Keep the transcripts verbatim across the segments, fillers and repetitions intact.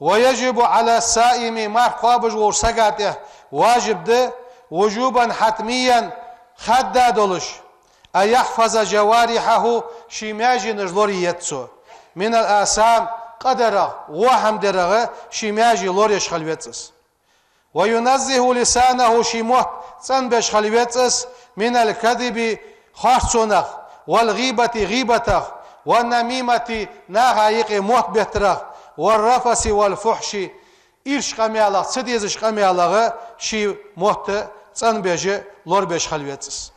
ويجب على الصائم, марха кхоабаш волча сага тӀа важиб да, وجوبا حتميا, хадда долаш, أن يحفظ جوارحه, ший маьженаш лорае еза цо, من الآثام, къа дарах, во хӀама дарах ший маьже лораеш хила веза из. وينزه لسانه, ший мотт цӀенбеш хила веза из, من الكذب, харцонах, والغيبة, гӀийбатах, والنميمة, наха юкъе мотт беттарах, والرفث والفحش, ирча къамаьлах, ца дезача къамаьлах ший мотт цӀенбеш, лорабеш хила веза из.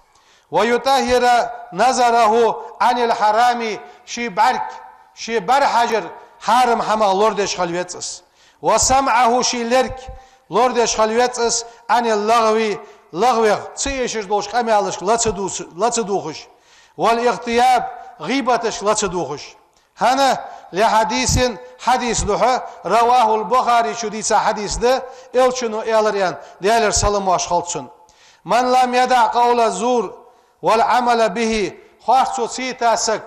ويطهر نظره عن الحرام, ший бӀарг, ший бӀарахьажар хьарам хӀамах лорадеш хила веза из. وسمعه, ший лерг лорадеш хила веза из, عن اللغو, лагӀвех, ца эшаш долча къамаьлашка ла ца дувц-, ла ца дувхаш, والاغتياب, гӀийбаташка ла ца дувхаш. ХӀана? لحديث, хьадиса духьа, رواه البخاري, чу дийца хьадис да, Элчано аьлар аьнна, Даьлера салам-моаршал хилда цунна: من لم يدع قول الزور والعمل به, харцо ца йита саг,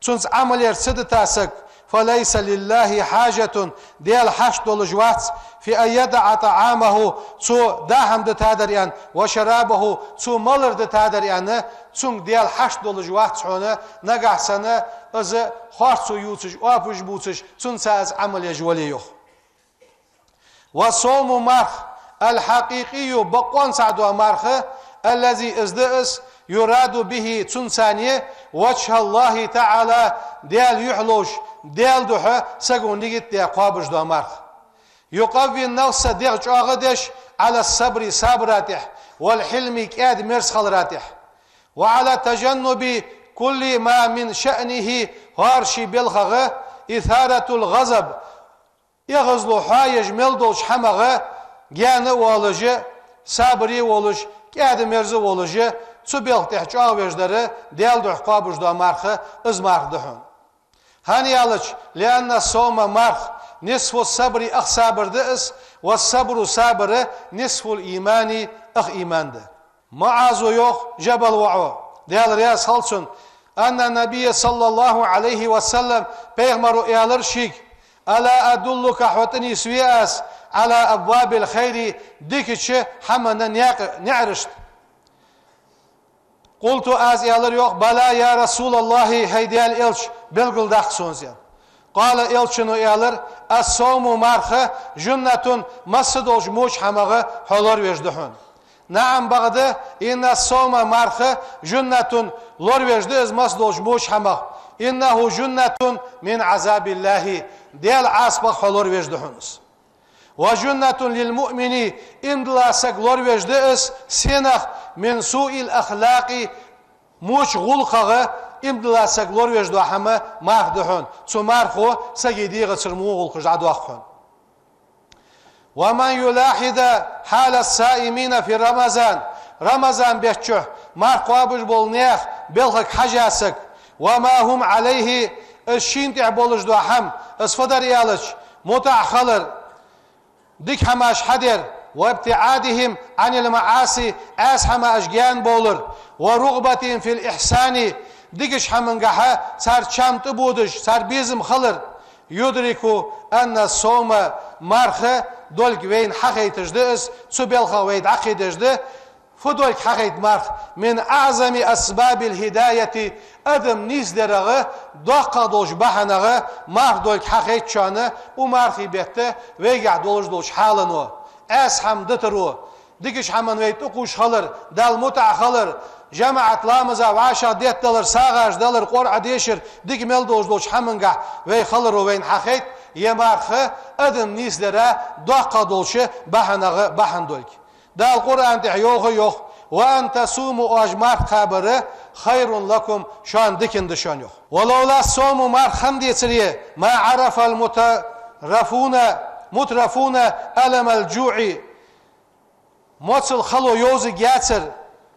цунца Ӏамал яр ца дита саг, فليس لله حاجة, Даьла хьашт долаш вац, في أن يدع طعامه, цо даа хӀама дита дар аьнна, وشرابه, цо малар дита дар аьнна, цунга Даьла хьашт долаш вац хьона, нагахьа санна из харцо ювцаш, оапаш бувцаш, цунца из Ӏамал еш вале, йоах. والصوم, марха, الحقيقي, бокъонцахь дола марха, الذي, из да из, يراد به, цунца وجه الله تعالى, Даьла юхь ловш, Даьла духьа саго нигат даь кхоабаш дола марха. يقوي النفس, дегӀ чӀоагӀа деш, على الصبر, сабара тӀехь, والحلم, кӀаьда-мерза хилара тӀехь, وعلى تجنب كل ما من شأنه, хӀара ший белхагӀа, إثارة الغضب, эгӀазло хьоаеш мел долча хӀамагӀа гаьна а воалаш, сабаре а волаш, кӀаьда-мерза а волаш, цу белха тӀехь чӀоагӀвеш дар Даьла духьа кхоабаш дола марха, из марха да хьона. ХӀана аьлча, لأن الصوم, марха, نصف الصبر, ах сабар да из, والصبر, сабар, نصف الإيمان, ах иман да. МуӀазо йоах, Джабала воӀо, Даьла раьза хилва цунна, أن النبي صلى الله عليه وسلم, пайхамаро аьлар шийга: ألا أدلك, хьо тӀанийсве аз, على أبواب الخير, дикача хӀаман наькъ-, наӀарашта? قلت, аз аьлар йоах: بلى يا رسول الله, хӀай Даьла Элча, белгалдаккха сона из. قال, Элчано аьлар: الصوم, марха, جنة, масса долча воча хӀамах хьо лоравеш да хьона. نعم, бакъда, إن الصوم, марха, جنة, лоравеш да из масса долча воча хӀамах. إنه جنة من عذاب الله, Даьла Ӏазапах хьо лоравеш да хьона из. وجنة للمؤمن, иман дилла саг лоравеш да из, сенах, من سوء الأخلاق, воча гӀулакхах иман дилла саг лоравеш дола хӀама марха да хьона. Цу мархо сага дегӀацара во гӀулакхаш дӀадоаккх хьона. ومن يلاحظ حال الصائمين في رمضان, Рамазан бетта чухь марха кхоабаш болча наьха белхага хьажа саг, وما هم عليه, из шийна тӀехь болаш дола хӀама, из фу дар аьлча, мутӀахьа хилар, дика хӀамаш хьадар, وابتعادهم عن المعاصي, Ӏаьса хӀамаех гаьна бовлар, ورغبتهم في الإحسان, дикача хӀамангахьа цар чам тӀабодаш, цар безам хилар, يدرك أن الصوم, марха долга вайна хьахайташ да из, цу белхах вай дӀакхийдеш да, фу долга хьахайт марха, من أعظم أسباب الهداية, адам нийсдарах доккхагӀа долча бахьанех марха долга хьахайт шоана, укх мархий бетта вайгахь долаш долча хьалано, Ӏаьса хӀама дитаро, дикача хӀаман вай тӀакхувш хилар, Далла мутӀахьа хилар, жамаӀат ламаза вӀашагӀдетталар, сагӀаш далар, Къуръан дешар, дика мел долаш долча хӀамангахь вай хиларо вайна хьахайт, ер марха адам нийсдара доккхагӀа долча бахьанех бахьан долга. Дала Къуръан тӀа йоах, йоах: وأن تصوموا, оаш марха кхабар, خير لكم, шоана диканна да шоана, йоах. ولولا الصوم, марха хиннадацаре, ما عرف المترفون, мутрафуна, ألم الجوع, моцал хало йовзаргьяцар.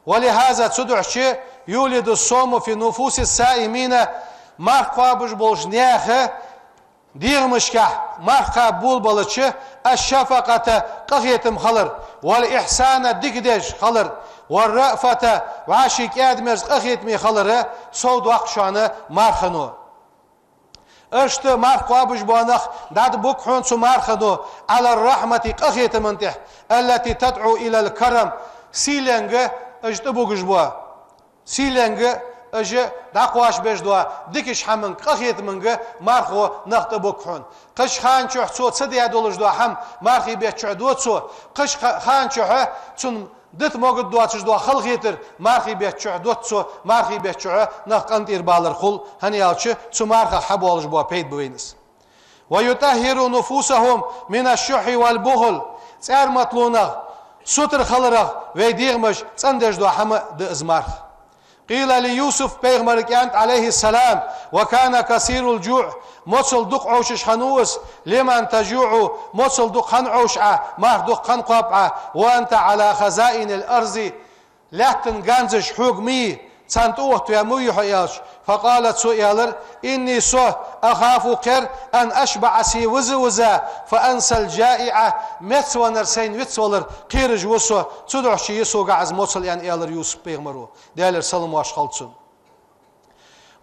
ولهذا, цудухьа, يولد الصوم في نفوس الصائمين, марха кхоабаш болча наьха дегӀамашкахь марха кхаба болабелча, الشفقة, къахетам хилар, والإحسان, дика деш хилар, والرأفة, вӀаший кӀаьда-мерза къахетаме хилар совдоаккх шоана мархано. Иштта марха кхоабаш бола нах дӀатӀабуг хьона цу мархано, على الرحمة, къахетама тӀа, التي تدعو إلى الكرم, сийленга уж тӀабугаш бола. Сийленга уж дӀакхоачабеш дола дикача хӀаманга, къахетаманга мархо нах тӀабуг хьона. Кхыча хана чухь цо ца даь долаш дола хӀама мархий бетта чухь ду цо, кхыча ха-, хана чухь цунна дита могаргдоацаш дола халахетар мархий бетта чухь ду цо, мархий бетта чухь нах къинтӀера балар хул, хӀана аьлча цу мархах хьабоалаш бола пайда ба вайна из. ويطهر نفوسهم من الشح والبخل. ЦӀарматалонах, сутара хиларах вай дегӀамаш цӀендеш дола хӀама да из марха. قيل ليوسف, пайхамарга аьннад, عليه السلام: وكان كثير الجوع, моцал дукха Ӏовшаш хиннав из, لمن تجوع, моцал дукха хинна Ӏовшу Ӏа, марха дукха хинна кхоаб Ӏа, وأنت على خزائن الأرض, лаьттан ганзаш хьога ма йий, царна тӀаоттаваь ма вий хьо, аьлча. فقال, цо аьлар: إني, со, أخاف, кхер, أن أشبع, се виза-виза, فأنسى الجائع, мецвеннар сайна вицвалар кхераш ва со, цудухьа я сога из моцал, аьнна, аьлар Юсуп пайхамаро, Даьлера салам-моаршал хилда цунна.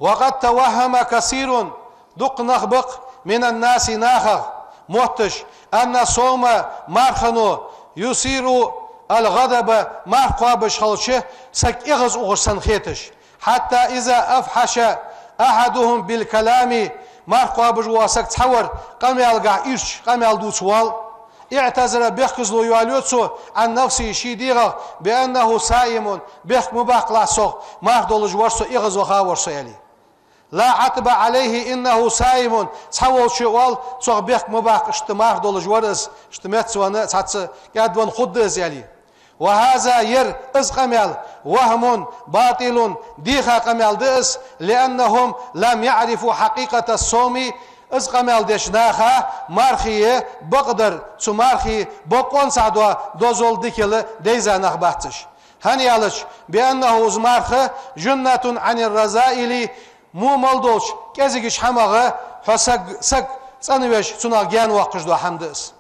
وقد توهم كثير, дукха нах ба-кх, من الناس, нахах, мотташ, أن الصوم, мархано, يثير الغضب, марха кхоабаш хилча, саг эгӀазухаш санна хеташ. حتى إذا أفحش أحدهم بالكلام, марха кхоабаш вола саг цхьавар къамаьлагахьа ирча къамаьл дувца воал, اعتذر, бехказло йоалаю цо, عن نفسه, ший дегӀах, بأنه صائم, бехк ма баккхалахь сох, марха долаш вар со, эгӀазваха вар со, аьле. لا عتب عليه إنه صائم, цхьаволчо оал, цох бехк ма баккха, иштта марха долаш вар из, иштта мецвенна, цхьацца кӀаьдвенна хургда из, аьле. وهذا, ер, из къамаьл, وهم باطل, деха къамаьл да из, لأنهم لم يعرفوا حقيقة الصوم, из къамаьл деча наха мархий бакъдар, цу мархий бокъонцахь дола дозал, дикал дайза нах бац уж. ХӀана аьлча, بأنه, из марха, جنة عن الرذائل, во мел долча кӀезигача хӀамах хьо саг, саг цӀенвеш, цунах гаьна воаккхаш дола хӀама да из.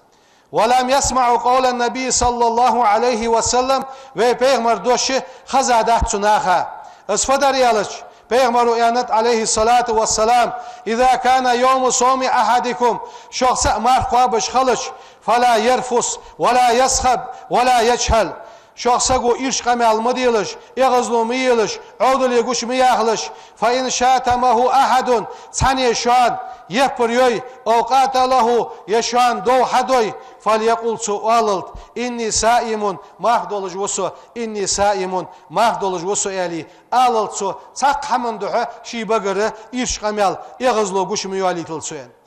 ولم يسمعوا قول النبي صلى الله عليه وسلم, вай пайхамара дош хезадац цу наха. Из фу дар аьлча, пайхамаро аьннад, عليه الصلاة والسلام: إذا كان يوم صوم أحدكم, шух цаӀ марха кхоабаш хилча, فلا يرفث ولا يصخب ولا يجهل. Шух саго ирча къамаьл ма делаш, эгӀазло ма елаш, Ӏовдале гуча ма яхалаш. فإن شاتمه أحد, цхьанне шоана яппар йой, أو قاتله, е шоана дов хьадой, فليقل, цо оалалда: إني صائم, марха долаш ва со, إني صائم, марха долаш ва со, аьле, алалда цо, цхьаккха хӀаман духьа ший багара ирча къамаьл, эгӀазло гуча ма йоалийталда цо, аьнна.